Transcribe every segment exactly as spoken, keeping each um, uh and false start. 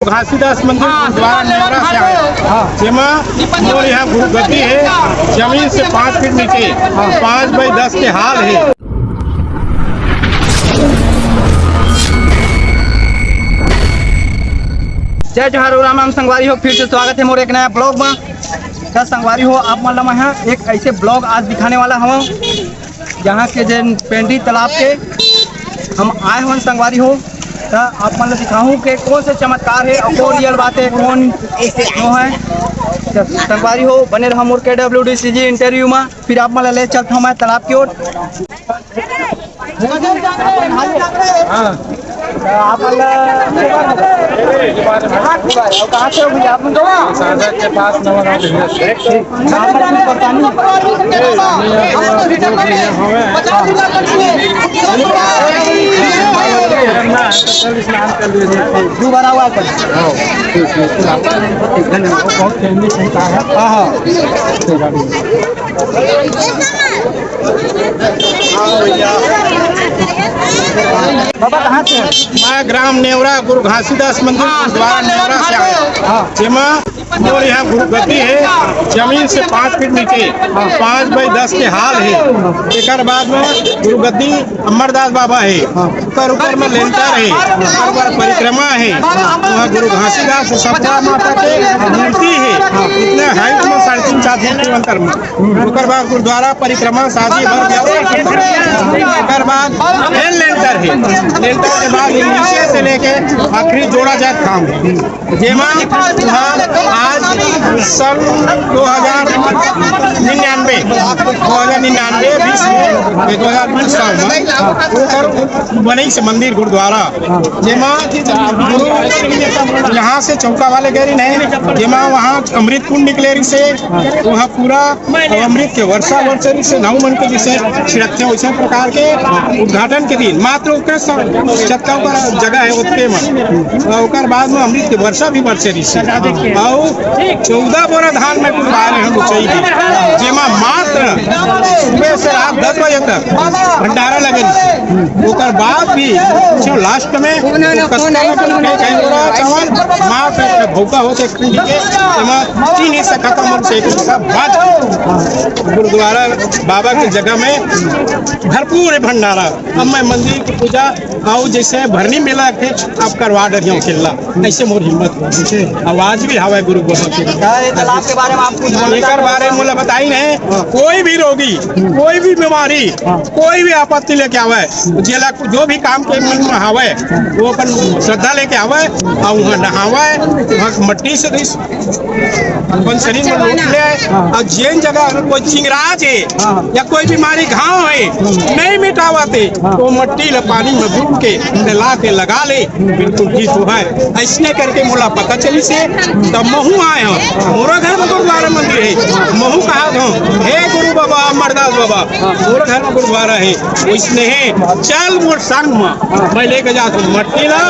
घासीदास मंदिर गुरुद्वारा नेवरा से आए, जेमा मोर यहाँ गुरु गद्दी हे, जमीन से पाँच फीट नीचे, पाँच बाई दस के हाल हे। जय जोहार, राम राम संगवारी हो, फिर से स्वागत हे मोर एक नया vlog में। त संगवारी हो, आप मन ला मैं ह एक ऐसे vlog आज दिखाने वाला हूँ, जहाँ के जेन पेंडी तालाब के हम आए हवन संगवारी हो, त आप मन ला दिखाहूँ के कौन से चमत्कार हे और कौन real बात हे, कौन जो है। त संगवारी हो, बने रहा मोर के डब्ल्यू डी सी जी interview में, फिर आप मन ला ले चलता हूँ मैं तालाब की ओर। हाँ। आप मन ला कहाँ से हो भैया? आप मन सांसद के पास नवा गाँव। दो बार आवा है। हाँ, हाँ। बाबा कहाँ से? मैं ग्राम नेवरा गुरु घासीदास मंदिर गुरुद्वारा नेवरा से आया। हाँ। जेमा मोर यहाँ गुरु गद्दी हे, जमीन से पाँच फीट नीचे, पाँच बाई दस के हाल हे। एकर बाद में गुरु गद्दी अमरदास बाबा हे, ओकर ऊपर में लेंटर हे, ओकर ऊपर परिक्रमा हे, वहाँ गुरु घासीदास सतपुड़ा माता के मूर्ति हे, इतने height में साढ़े तीन चार फीट के अंतर में। ओकर बाद गुरुद्वारा परिक्रमा शादी भर गया। ओकर बाद फिर लेंटर हे, लेंटर के बाद नीचे से लेके आखिरी जोड़ा जात काम हे। जेमा आज सन दो हजार निन्यानवे, दो हजार निन्यानवे बीस में, दो हजार बीस साल में ओकर बनई से मंदिर गुरुद्वारा, जेमा गुरु यहाँ से चौका वाले गए रहिन हे, जेमा वहाँ अमृत कुंड निकले रहिसे, वहाँ पूरा अउ अमृत के वर्षा वर्षा से नाऊ मन के जैसे छिड़कते हैं, वैसे प्रकार के उद्घाटन के दिन मात्र ओकरे स-, चक्का ऊपर जगह है ओतके में। अउ ओकर बाद में अमृत के वर्षा भी बरसे रहिसे। अउ चौदह बोरा धान में कुल बारे हम ऊंचाई दी, जेमा मात्र सुबह से रात दस बजे तक भंडारा लगे रहिसे। ओकर बाद भी जो लास्ट में कस्ता में कहीं बोरा चावल मात्र भूखा हो से ठीक है, एमा चीनी से खत्म हो से सब बात गुरुद्वारा बाबा की जगह में भरपूर है भंडारा। अब मैं मंदिर की पूजा आऊ जैसे भरनी मेला के आप करवा डरियो खेलला, ऐसे मोर हिम्मत हो, जैसे आवाज भी हवा गुरु बाबा के। का ये तालाब के बारे में आप कुछ बोलना एकर बारे में मोला बताई नहीं। कोई भी रोगी, कोई भी बीमारी, कोई भी आपत्ति लेके आवे, जेला जो भी काम के मन में आवे, वो अपन श्रद्धा लेके आवे और वहाँ नहावे, वहाँ मट्टी से भी अपन शरीर में लोट ले, और जेन जगह अगर कोई चिंगराज है या कोई बीमारी घाव है, नहीं मिटावत है, तो मट्टी ले पानी में डूब के मिला के लगा ले, बिल्कुल ठीक हो है। ऐसने करके मोला पता चली से तब महू आए हो। मोरो घर में गुरुद्वारा मंदिर है, महू कहा था, "हे गुरु बाबा, अमरदास बाबा, मोरो घर में गुरुद्वारा है।" वैसने है, चल मोर संग में, मैं लेके जात हूँ मट्टी ला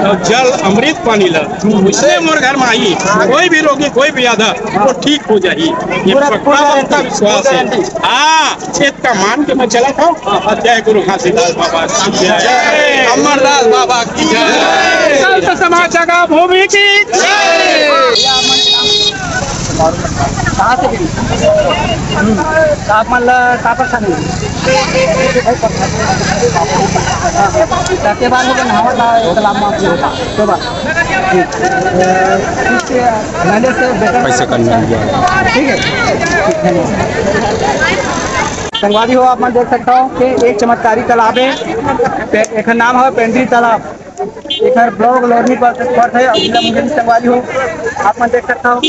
और जल अमृत पानी ला। वैसने मोर घर में आई, कोई भी रोगी, कोई भी आधा, वो ठीक हो जाही। ये पूरा, पक्का पूरा पक्का गारंटी, विश्वास पूरा है। गारंटी। हाँ, इतना मान के मैं चला था। और जय गुरु घासीदास बाबा की जय, अमरदास बाबा की जय, संत समाज जगह भूमि की जय। कहाँ से भी? हम्म, तो आप मतलब कहाँ पर खाने? हाँ, तो के बार होगा नहावा था तालाब में आपको? के बार? ठीक है। अ, इसके पहले से बेटर पैसे करने लग गया। ठीक है, ठीक, धन्यवाद। संगवारी हो, आप मन देख सकता हो कि एक चमत्कारी तालाब है, पे-, एकर नाम है पेंड्री तालाब। एकर ब्लॉक लोरमी पर, पर है, अगला मुझे संगवारी हो, आप मन देख सकता हो।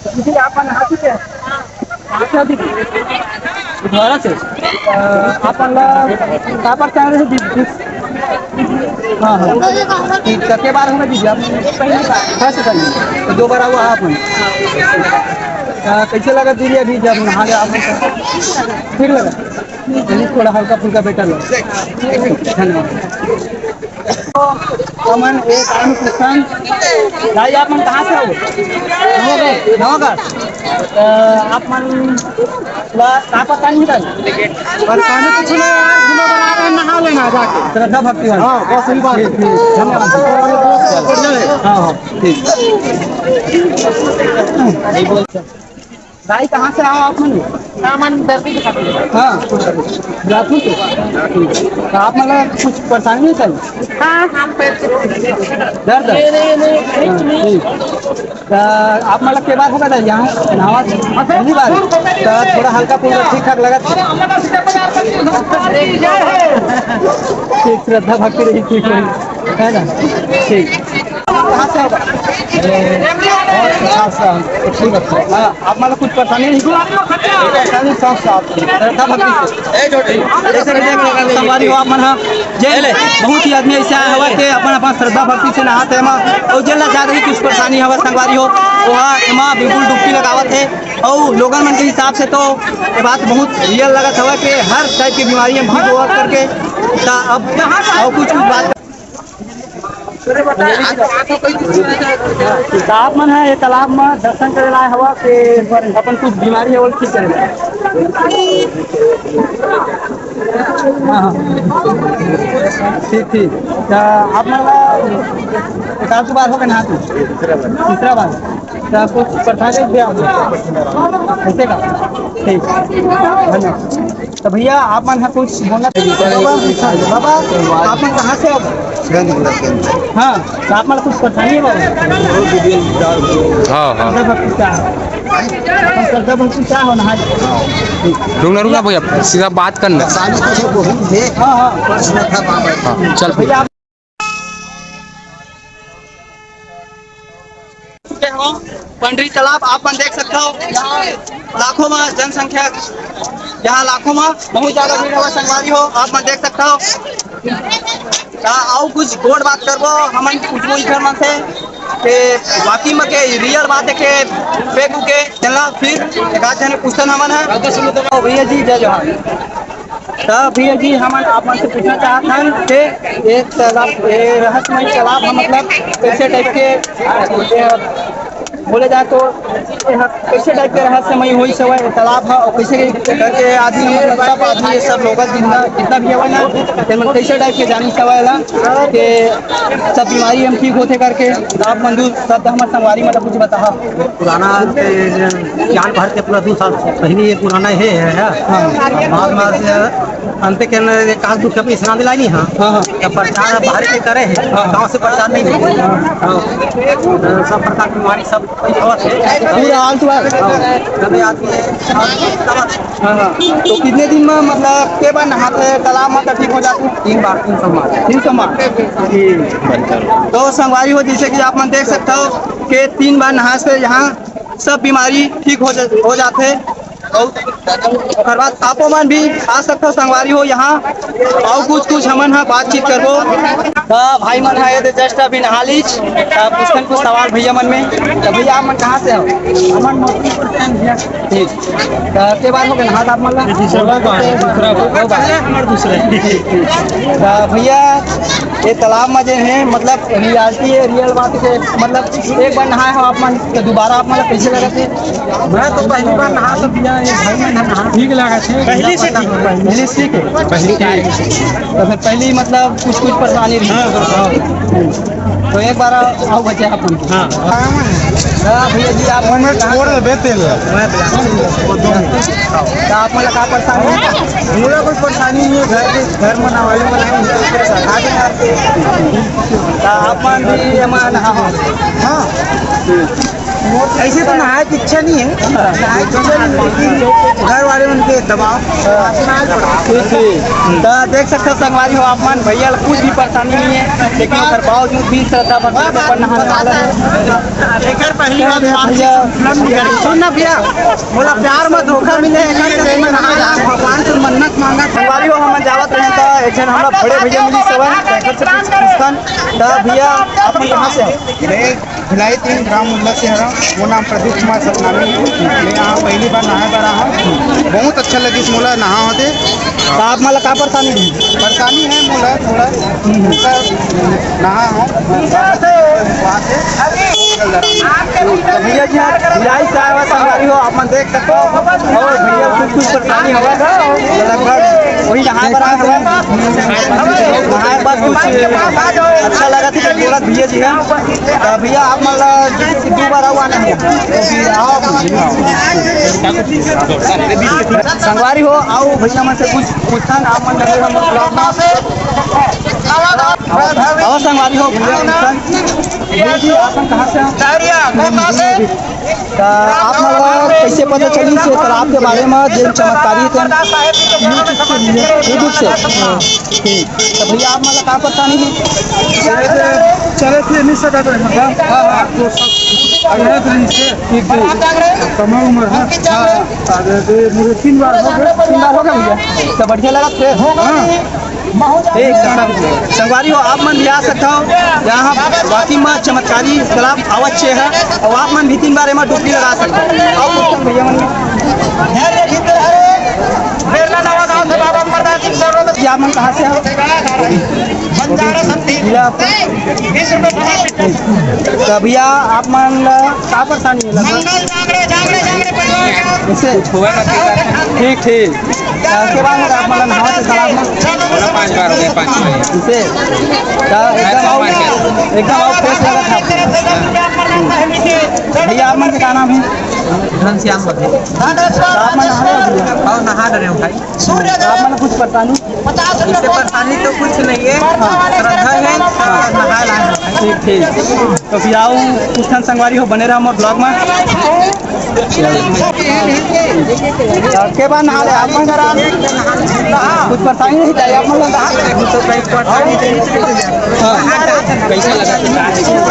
दीदी, आप मन हाथी के? अच्छा दीदी, दोबारा से, अ, आप मन ला काबर चाह रहे हो दीदी? हाँ, हाँ। ठीक, तो के बार होगा दीदी आप? पहली बार। First time. तो दो बार हुआ आप मन। अ, कैसे लगा दीदी अभी जब नहा ले आप? ठीक लगा? चलिए, थोड़ा हल्का फुल्का बेटर लगा। धन्यवाद। तो हमन एक आम किसान भाई, आप मन कहाँ से हो? नवागढ़। नवागढ़। अ, आप मन का परेशानी है? परेशानी कुछ नहीं यार, घूमे बर आ रहे हैं, नहा लेना जाके। श्रद्धा भक्ति वाला। हाँ, बस वही बात है। ठीक, ठीक। धन्यवाद। हाँ, हाँ, ठीक। भाई, कहाँ से आओ आप मन? सामान दर्दी के साथ। हाँ, रायपुर से। तो आप मतलब कुछ परेशानी नहीं सर? हाँ, हाँ, पैर से। दर्द? नहीं, नहीं, नहीं, नहीं, हाँ, नहीं। ठीक। त आप मन ला के बार होगा था यहाँ नहावा? पहली बार? त थोड़ा हल्का फुल्का ठीक ठाक लगत हे। ठीक, श्रद्धा भक्ति रही, ठीक रही, है ना? ठीक। कहाँ से होगा? और पचास साल, ठीक है। हाँ, आप मन ला कुछ परेशानी नहीं? परेशानी सब साफ, श्रद्धा भक्ति से। जैसे कि देख सकते हो, संगवारी हो आप मन ह, जेन बहुत ही आदमी ऐसे आए हवय के अपन अपन श्रद्धा भक्ति से नहात हे एमा, अउ जेन ला ज्यादा ही कुछ परेशानी हवय संगवारी हो, ओहा एमा बिल्कुल डुबकी लगावत हे। अउ लोगन मन के हिसाब से तो ये बात बहुत रियल लगत हवय के हर टाइप के बीमारी हम ठीक होवत करके। त अब अउ कुछ कुछ बात त आप मन ह ये तालाब म दर्शन करे ला आए हवा के अपन कुछ बीमारी हे, वो ठीक करे ला? हाँ, हाँ। ठीक, ठीक। त आप मन ला एक आध बार हो गए ना? तीसरा बार। त कुछ प्रसाद दे आप। ऐसे का? ठीक। धन्यवाद। तो भैया, आप मन ह कुछ बोलना चाहिए। बाबा, बाबा, आप मन कहाँ से हो? गंज, गंज। हाँ, तो आप मन कुछ परेशानी है बाबा? हाँ, हाँ। श्रद्धा भक्ति से हो ना? रुकना, रुकना भैया, सीधा बात करना। हाँ, हाँ। हाँ, चल भैया, आप चुके हो पंडरी तालाब, आप मन देख सकते हो, यहाँ लाखों में जनसंख्या, यहाँ लाखों में बहुत ज्यादा भीड़ हवा संगवारी हो, आप मन देख सकते हो। आ, आओ कुछ गोठ बात करबो हमन कुछ मन से, के वाकई में के रियल बात है के फेक के चलना, फिर एक आध जन क्वेश्चन हमन है। तो भैया जी, जय जोहार। त भैया जी, हमन आप मन से पूछना चाहत हन के ये तालाब, ये रहस्यमय तालाब ह, मतलब कैसे टाइप के, ये बोले जाए तो ये ह कैसे टाइप के रहस्यमय होइस हवय तालाब ह, और कैसे करके आदमी, मतलब सब आदमी, ये सब लोग जितना, जितना भी हवय ना, ते मन कैसे टाइप के जानिस हवय ला के सब बीमारी हम ठीक होथे करके। त आप मन दू शब्द हमर संगवारी मतलब कुछ बताहा। पुराना के ज्ञान भारत के पूरा दू साल पहले ये पुराना हे है। हाँ। बाद में से अंत के न एक आध दू खेप इसरांदे लाइनी, हाँ। हाँ, हाँ। जब प्रचार बाहर के करे हैं, हाँ। गाँव से प्रचार नहीं होता। हाँ। तो सब प्रकार की बीमारी सब होत है। पूरा आलतू आल। हाँ। तभी आदमी है। हाँ, हाँ। तो कितने दिन में, मतलब, के बार नहाथे तालाब में तो ठीक हो जाथे? तीन बार, तीन सोमवार। तीन सोमवार। ठीक। तो संगवारी हो, जैसे कि आप मन देख सकते हो कि तीन बार नहाए से यहाँ सब बीमारी ठीक हो जा, हो जाथे। अउ ओकर बाद आपो मन भी आ सकथव संगवारी हो यहाँ, अउ कुछ कुछ हमन ह बातचीत करबो। त भाई मन ह ये दे just अभी नहा लीच, त पूछथन कुछ सवाल भैया मन में। त भैया, आप मन कहाँ से हो? हमन मोतीपुर से हैं भैया। ठीक। त के बार हो गए नहात आप मन ला? दूसरा बार। दूसरा बार। दो बार। पहले हमर दूसरा है। ठीक, ठीक। त भैया, ये तालाब में जे है, मतलब, रियलिटी है, रियल बात है, मतलब, एक बार नहाए हो आप मन, तो दोबारा आप मन ला कैसे लगत है? मैं तो पहली बार नहा तो दिया, ये भाई मन नहा। ठीक लगा थे। पहली से ठीक, पहली से ठीक है। पहली का है। तो फिर पहली, मतलब, कुछ, कुछ परेशानी रही। हाँ, हाँ। तो एक बार आओ, आओ बच्चे आप मन। हाँ। हाँ, भैया जी, आप मन छोड़ दे, बेते ले। तो आप मन ला का परेशानी है? मोला कोई परेशानी नहीं है, घर के, घर में नहावे वाला है, तो फिर सका देंगे आपको। तो आप मन भी एमा नहाओ। हाँ। ऐसे तो नहाए की इच्छा नहीं है, नहाए की इच्छा नहीं है, लेकिन घर वाले मन के दबाव। ठीक, ठीक। तो देख सकते हो संगवारी हो आप मन, भैया ला कुछ भी परेशानी नहीं है, लेकिन ओकर बावजूद भी श्रद्धा भक्ति से अपन नहाने वाला है। एकर पहली बार भैया, सुन ना भैया, मोला प्यार में धोखा मिले, एकर से मैं नहा जाऊं, भगवान से मन्नत मांगा। संगवारी हो, हम जावत रहे त एक झन हमरा बड़े भैया मिली सवन, एकर से कुछ पूछथन। त भैया, आप मन कहाँ से हो? मैं भिलाई तीन ग्राम मुल्ला से हरा, वो नाम प्रदीप कुमार सतनामी है। मैं यहाँ पहली बार नहाए बर आया हूँ, बहुत अच्छा लगिस मोला नहा होते। त आप मन ला का परेशानी रही? परेशानी है मोला थोड़ा, हम्म। नहा हूँ, वहाँ से। तो भैया जी, यहाँ भिलाई से आए हुए संगवारी हो, आप मन देख सकते हो। और भैया कुछ कुछ परेशानी हवा, लगभग वही नहाए बर आए हुए। नहाए बाद कुछ अच्छा लगा था, बोला भैया जी है। तो भैया, आप मतलब जैसे कि दो बार आना है, तो फिर आओ। संगवारी हो, आओ भैया मन से कुछ पूछन, आप मन लगे हम लोग vlog में। और संगवारी हो, भैया पूछन। भैया जी, आप मन कहाँ से हैं? तो आप मतलब कैसे पता चली से तालाब के बारे में, जेन चमत्कारी थे YouTube से? YouTube से। ठीक। तो भैया, आप मतलब कहाँ परेशानी है? चले थे, नहीं सका था। हाँ, हाँ। आपको सब अगले दिन से ठीक, ठीक। कमा उम्र है। हाँ। अरे, दे, मुझे तीन बार हो गया। तीन बार हो गया भैया? तो बढ़िया लगा फिर। हाँ। एक संगवारी हो, आप मन भी आ सकते हो यहाँ, वाकई में चमत्कारी तालाब अवश्य है। और आप मन भी तीन बार एमा डुबकी लगा सकते हो। और कुछ भैया मन, धैर्य धीर धरे, प्रेरणा नवा गांव से बाबा अमरदास सिंह सरोवर। जी, आप मन कहाँ से हो? बंजारा संधि। जिला? बीस रुपए समर्पित। तो भैया, आप मन ला का परेशानी है लगभग? मंगल जागरे, जागरे, जागरे परिवार के। ऐसे? ठीक, ठीक। तो उसके बाद आप मन नहावत हे तालाब में? बोला, पांच बार हो गए, पांच बार। इसे? तो एकदम आओ, एकदम आओ, fresh लगा था। भैया, आप मन के का नाम है? घनश्याम बघेल। तो आप मन नहा रहे हो भैया? हाँ, नहा रहे हो भाई। तो आप मन कुछ परेशानी? इससे परेशानी तो कुछ नहीं है, श्रद्धा है, तो नहा लाए हैं। ठीक, ठीक। तो फिर आओ, कुछ ठन संगवारी हो, बने रहो मोर vlog में। के बार नहा ले आप मन? कुछ परेशानी नहीं चाहिए आप मन ला? हाँ।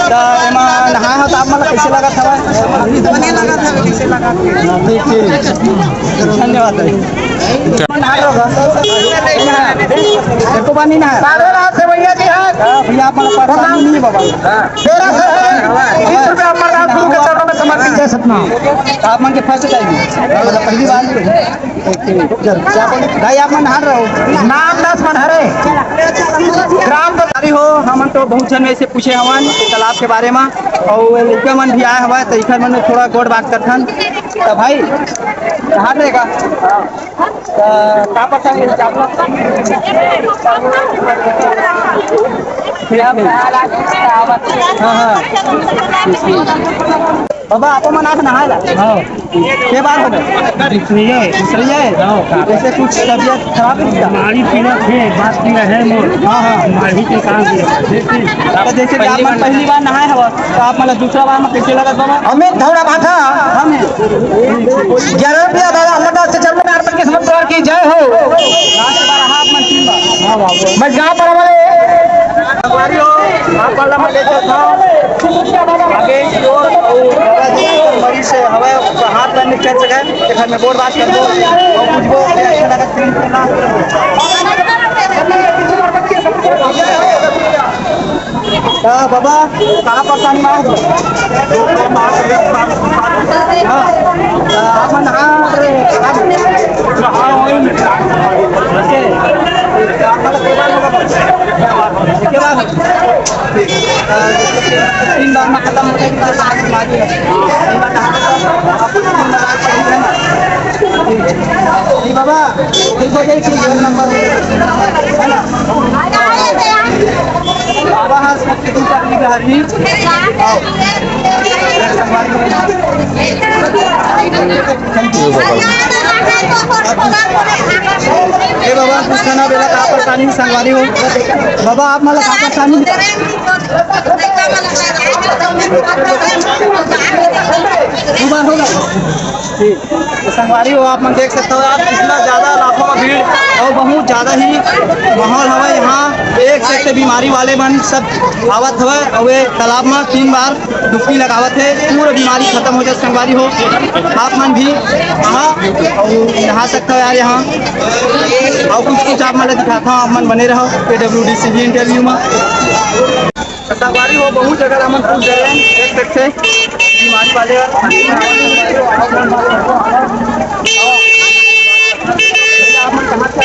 तो एमा नहाए हो तो आप मन ला कैसे लगत हवय? बने लगत हवय, कैसे लगत हवय? हाँ, ठीक, ठीक। धन्यवाद भाई। नहा रहे होगा? एको बार नहीं नहाया? साढ़े रात से भैया जी है। हाँ, भैया, आप मन ला परेशानी नहीं है बाबा। तेरह सौ है। बीस रुपया अमरनाथ गुरु के चरणों में समर्पित है सपना। आप मन के first time? मतलब पहली बार? भाई, आप मन नहा रहे हो? नाम दस मन हरे। ग्राम तो अरे हो, हमन तो बहुत झन वैसे पूछे हवन तालाब के बारे में, और लइका मन भी आए हवय, तो इखर मन में थोड़ा गोठ बात करथन। तो भाई, नहा रहेगा? तो का पता है, हाँ, हाँ। बाबा, आप मन आज नहाए ला? हाँ। के बार हो गए? दूसरी है। दूसरी है? हाँ। जैसे कुछ तबीयत खराब है क्या? मारी पीड़ा थे, बात पीड़ा है मोर। हाँ, हाँ। मारी के काम किया। तो जैसे कि आप मन पहली बार नहाए हवा, तो आप मतलब दूसरा बार में कैसे लगत बाबा? अमित धौड़ा भाठा। हम हैं। ग्यारह रुपया दादा, अल्लाह दास के चरणों में अर्पण की समर्पण की जय हो। मैं गांव पर हमारे संगवारी हो, आप वाला मैं लेकर था। आगे की ओर अउ दादाजी मरीज से हवय, ओकर हाथ पैर निकल सके, एखर में गोठ बात करबो अउ पूछबो कि अच्छा लगत फिल्म के नाम। हाँ, बाबा, कहाँ परेशानी में हो? हाँ, हाँ, आप मन, हाँ, अरे, हाँ। तीन बार में खत्म हो जाएगी, तो आज बीमारी है। तीन बार नहा लो, तो आपको तीन बार आज सही है ना? जी बाबा, ठीक हो जाएगी, एक नंबर है ना? बाबा, हाँ, सबके तीन चार बीघा हरी। आओ। Thank you। ए बाबा, कुछ खाना बेला का परेशानी संगवारी हो? बाबा, आप मतलब का परेशानी? दो बार होगा। जी। तो संगवारी हो, आप मन देख सकते हो, आप कितना ज्यादा लाखों में भीड़ और बहुत ज्यादा ही माहौल हवा यहाँ। एक से एक बीमारी वाले मन सब आवत हवय और ये तालाब में तीन बार डुबकी लगावत हे, पूरा बीमारी खत्म हो जाए संगवारी हो। आप मन भी आहा और नहा सकते हो यार यहाँ। और कुछ कुछ आप मन ला दिखाता हूँ, आप मन बने रहो एडब्ल्यूडीसी भी इंटरव्यू में। संगवारी हो, बहुत जगह हमन पूछ रहे हैं, एक एक से बीमारी वाले। आप मन कहाँ से?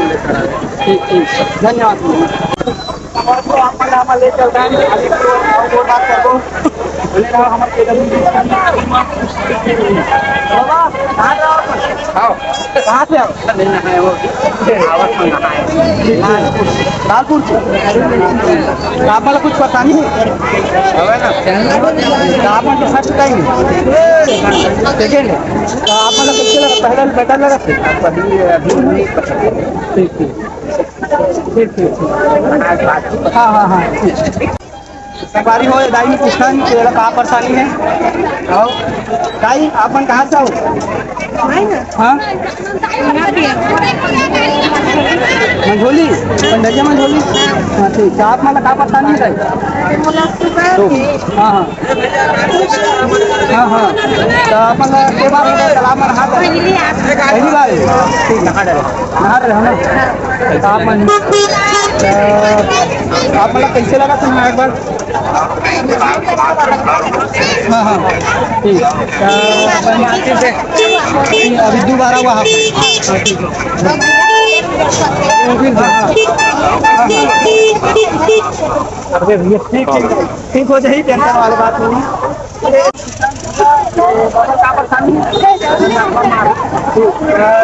ठीक, ठीक। धन्यवाद। तो आप मन ला हमन ले चलथन, अभी तो और दो बात करबो। बोले रहो, हमर के डब्ल्यू डी। बाबा, कहाँ से हो आप? हाँ। कहाँ से हो? नहीं, नहीं, वो आवत में नहाए। लालपुर। लालपुर से। आप मन ला कुछ परेशानी है? हवे ना। तो आप मन तो फर्स्ट टाइम है। सेकेंड है। तो आप मन ला कैसे लगा? पहले बेटर लगा? अभी, अभी नहीं पता। ठीक, ठीक। ठीक, ठीक, ठीक। हाँ, हाँ, हाँ। संगवारी हो, दाई में पूछन, तेरा का परेशानी है? आओ। दाई, आप मन कहाँ से हो? हाँ? मंझोली? पंडरिया मंझोली? हाँ, ठीक। तो आप मन ला का परेशानी है, दाई? तो, हाँ, हाँ। हाँ, हाँ। तो आप मन ला के बार हो गया तालाब में नहात? पहली बार है? ठीक, नहा रहे हो। नहा रहे हो ना? तो आप मन, तो आप मन ला कैसे लगा था एक बार? हाँ, हाँ। ठीक। तो अभी दोबारा हुआ। हाँ, ठीक है। हाँ, हाँ। हाँ, हाँ। अरे भैया, ठीक, ठीक, ठीक हो जाही, टेंशन वाली बात नहीं है।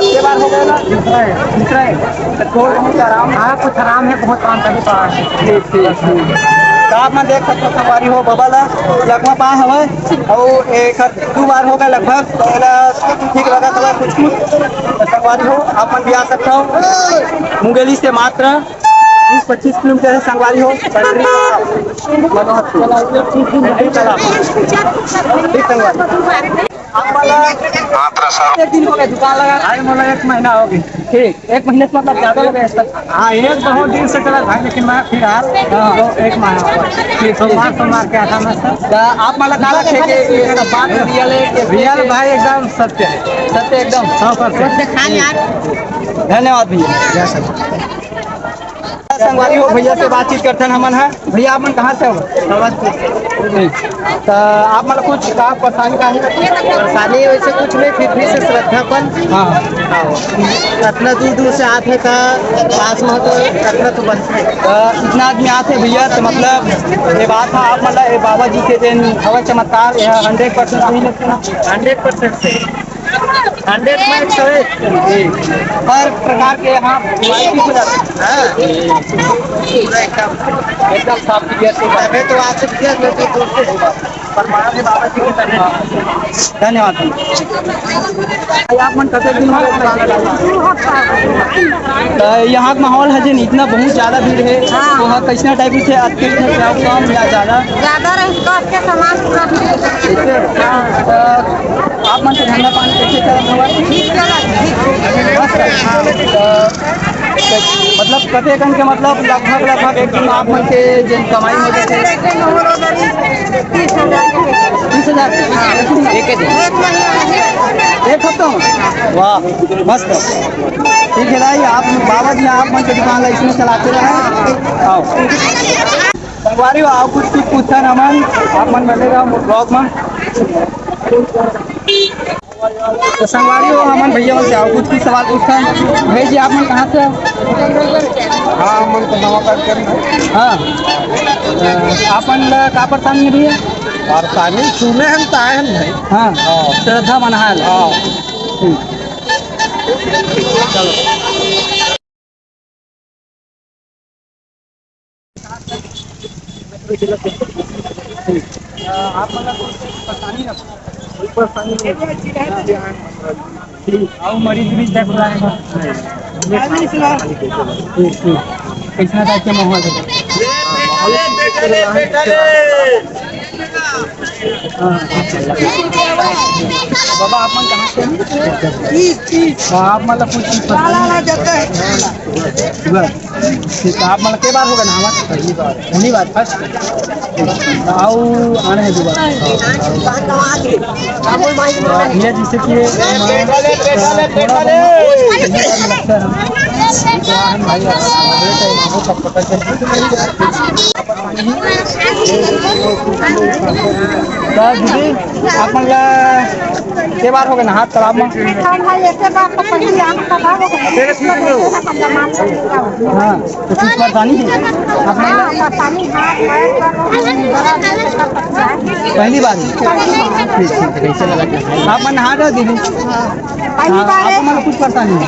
ये बार हो गया ना? दूसरा है, दूसरा है। तो थोड़ा बहुत आराम। हाँ, कुछ आराम है, बहुत काम करने का है। ठीक, ठीक, ठीक। तो आप मन देख सकते हो, संगवारी हो, बबा ला लकवा पाए हवय, अउ एक दू बार हो गए लगभग, तो एला ठीक लगा था कुछ कुछ। तो संगवारी हो, आप मन भी आ सकते हो, मुंगेली से मात्र बीस पच्चीस किलोमीटर है संगवारी हो, पंडरी तालाब। ठीक संगवारी। आप वाला एक दिन हो गए दुकान लगा? अरे, मोला एक महीना हो गए। ठीक, एक महीने से मतलब ज्यादा हो गया इसका? हाँ, एक बहुत दिन से चला था, लेकिन मैं फिलहाल हाँ। तो एक महीना हुआ। ठीक, ठीक। सोमवार, सोमवार के आता मैं सर। तो आप मतलब कहाँ रखे के ये सब बात रियल है कि रियल भाई एकदम सत्य है। सत्य एकदम? सौ परसेंट। धन्यवाद भैया। जय सर। संगवारी हो, भैया से बातचीत करथन हमन ह। भैया, आप मन कहाँ से हो? अवधपुर। तो आप मन कुछ का परेशानी का है? परेशानी वैसे कुछ नहीं, फिर भी से श्रद्धा अपन। हाँ। हाँ। इतना दूर दूर से आते हैं तो पास में हो तो इतना तो बनता है। तो इतना आदमी आते हैं भैया, तो मतलब ये बात है, आप मतलब ये बाबा जी के दिन हवा चमत्कार, ये हंड्रेड परसेंट सही लगता है। हंड्रेड परसेंट सही। हंड्रेड में एक सौ एक। हर प्रकार के यहाँ क्वालिटी मिला है। हाँ। पूरा एकदम, एकदम साफ क्लियर से। अबे तो आपसे क्लियर, मैं तो दूर से होगा। पर बाहर में बाबा जी की तरह। धन्यवाद। भाई, आप मन कतेक दिन हो गए दुकान लगा? तो यहाँ का माहौल है जिन इतना बहुत ज्यादा भीड़ है, हाँ। तो वहाँ कैसना टाइप से अतिरिक्त है, क्या कम या ज्यादा? ज्यादा रही तो आपके सामान पूरा ठीक है। तो आप मन के धंधा पानी कैसे चल रहा है? ठीक चला, ठीक। मस्त है। हाँ, तो, तो मतलब कते कन के मतलब लगभग, लगभग एक दिन आप मन के जिन कमाई हो जाथे? एक दिन हो रहा है, तीस हजार के। तीस हजार? हाँ, एक दिन। एक दिन। एक महीना है। एक हफ्ता में? वाह, मस्त। ठीक है भाई, आप बाबा जी, आप मन के दुकान ला इसमें चलाते रहे। आओ। संगवारी हो, अउ कुछ, कुछ पूछथन हमन, आप मन बने रहो मोर vlog में। तो संगवारी हो, हमन भैया मन से अउ कुछ, कुछ सवाल पूछथन। भैया जी, आप मन कहाँ से हो? हाँ, हमन तो नवागढ़ के हैं। हाँ। अ, आप मन ला का परेशानी है भैया? परेशानी सुने हन त आए हन भाई। हाँ। हाँ। श्रद्धा मनाए हन। हाँ। हम्म। चलो। आप मतलब कोई परेशानी ना, कोई परेशानी नहीं। ठीक, आओ मरीज भी देख रहा है। ठीक, ठीक। कैसा टाइप के माहौल है? हाँ। बाबा, आप मन कहाँ से हैं? तो आप मतलब कुछ परेशानी? बस। ठीक है, आप मन के बार होगा ना हमारा? पहली बार। पहली बार, फर्स्ट। आओ, आने हैं दोबारा। भैया, जैसे कि ये हमारा, अ, थोड़ा बहुत लगता है। क्या है भाई, आप हमारे को सब पता चल तो दीदी, आप मन ला के बार हो गए नहात तालाब में? हाँ भाई, एके बार तो पहली आम का भाव हो गया। हाँ, तो कुछ परेशानी है आप मन ला? हाँ, परेशानी, हाथ पैर सब दर्द है, सब परेशानी। पहली बार ही? ठीक, ठीक, ठीक। आप मन नहा रहे हो दीदी? हाँ, पहली हाँ, बार आप है। मन ला कुछ परेशानी है?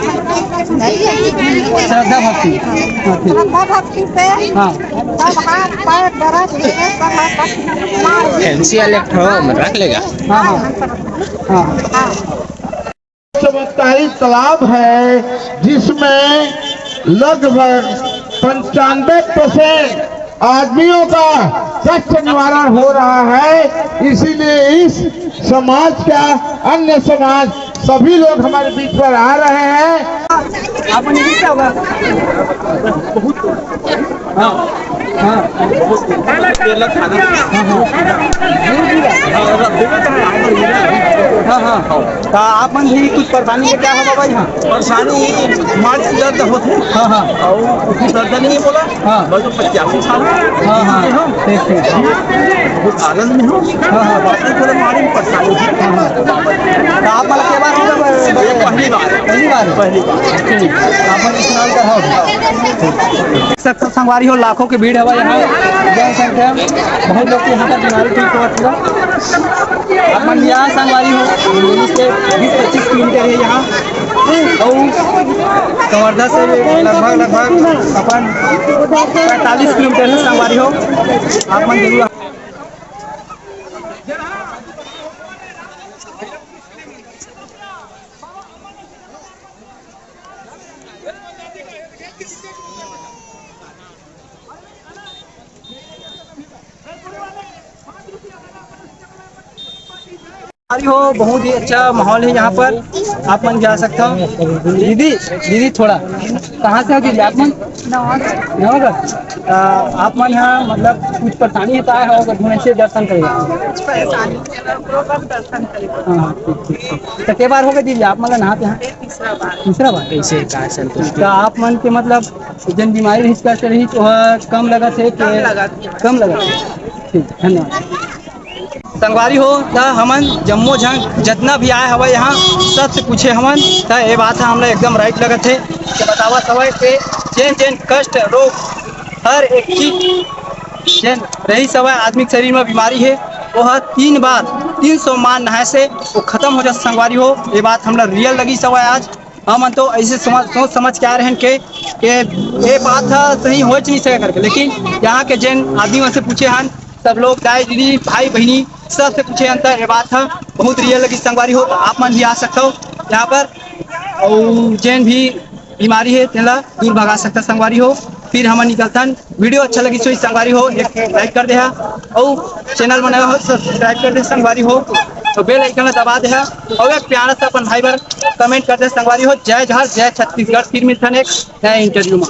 श्रद्धा भक्ति। हाँ, ठीक। श्रद्धा भक्ति से हाँ। सब हाथ पैर दर्द है, सब है, बस फैंसी वाले एक ठो रख लेगा। हाँ, हाँ। हाँ। चमत्कारी तालाब है, जिसमें लगभग पंचानवे परसेंट आदमियों का कष्ट निवारण हो रहा है। इसीलिए इस समाज का, अन्य समाज, सभी लोग हमारे बीच पर आ रहे हैं। आप मन ये क्या होगा? हाँ, हाँ। केला खाना। हाँ, हाँ। हाँ, हाँ। तो आप मन भी कुछ परेशानी के क्या होगा भाई? हाँ। परेशानी माथ दर्द होथे। हाँ, हाँ। अउ दर्द नहीं बोला। हाँ। बस पचासी साल। हाँ, हाँ। ठीक, ठीक। बहुत आनंद में हूँ। हाँ, हाँ। बाकी थोड़ा मारी परेशानी है। हाँ, हाँ। तो आप मन के बार होगा? ये पहली बार। पहली बार? पहली बार। ठीक। आप मन स्नान कर हो? देख सकथव संगवारी हो, लाखों की भीड़ हवय यहाँ। जय शंकर। बहुत लोग के यहाँ पर बीमारी ठीक होवत हे। अपन यहाँ संगवारी हो, दिल्ली से बीस पच्चीस किलोमीटर है यहाँ। अउ कवर्धा से लगभग, लगभग अपन पैंतालीस किलोमीटर है संगवारी हो। आप मन जरूर अरे हो, बहुत ही अच्छा माहौल है यहाँ पर, आप मन जा सकते हो। दीदी, दीदी थोड़ा, कहाँ से हो दीदी आप मन? नवागढ़। नवागढ़। अ, आप मन यहाँ मतलब कुछ परेशानी है तो आए हो, अगर घूमे से दर्शन करेगा। परेशानी है, दर्शन करेगा। हाँ, हाँ, ठीक, ठीक, ठीक। तो के बार हो गए दीदी आप मन नहाते हैं? तीसरा बार। तीसरा बार? कैसे, का संतुष्टि? तो आप मन के मतलब जन बीमारी रहिस, कष्ट रहिस, तो वह कम लगत है कि कम लगत है। कम लगत है। ठीक, धन्यवाद। संगवारी हो, त हमन जम्मो झन जतना भी आए हवय यहाँ, सबसे पूछे हवन, त ये बात ह हमला एकदम राइट लगत हे। त बतावत हवय के जेन जेन कष्ट, रोग, हर एक चीज जेन रहिस हवय आदमी के शरीर में बीमारी हे, वो ह तीन बार तीन सौ मार नहाए से वो खत्म हो जात संगवारी हो। ये बात हमला रियल लगिस हवय आज। हमन तो ऐसे समझ, सोच समझ के आ रहे हैं के, के ये बात ह सही होच नहीं सके करके, लेकिन यहाँ के जेन आदमी मन से पूछे हन, सब लोग, दाई दीदी, भाई बहिनी, सबसे पूछे अंतर ये बात ह बहुत रियल लगी संगवारी हो। तो आप मन भी आ सकते हो यहाँ पर, और जेन भी बीमारी है तेला दूर भगा सकता संगवारी हो। फिर हमन निकलथन। वीडियो अच्छा लगी सो संगवारी हो, एक लाइक कर दे हा, और चैनल बनाए हो सब्सक्राइब कर दे संगवारी हो, तो बेल आइकन ला दबा दे हा, और एक प्यारा सा अपन भाई बर कमेंट कर दे संगवारी हो। जय झार, जय छत्तीसगढ़। फिर मिलथन एक नए इंटरव्यू में।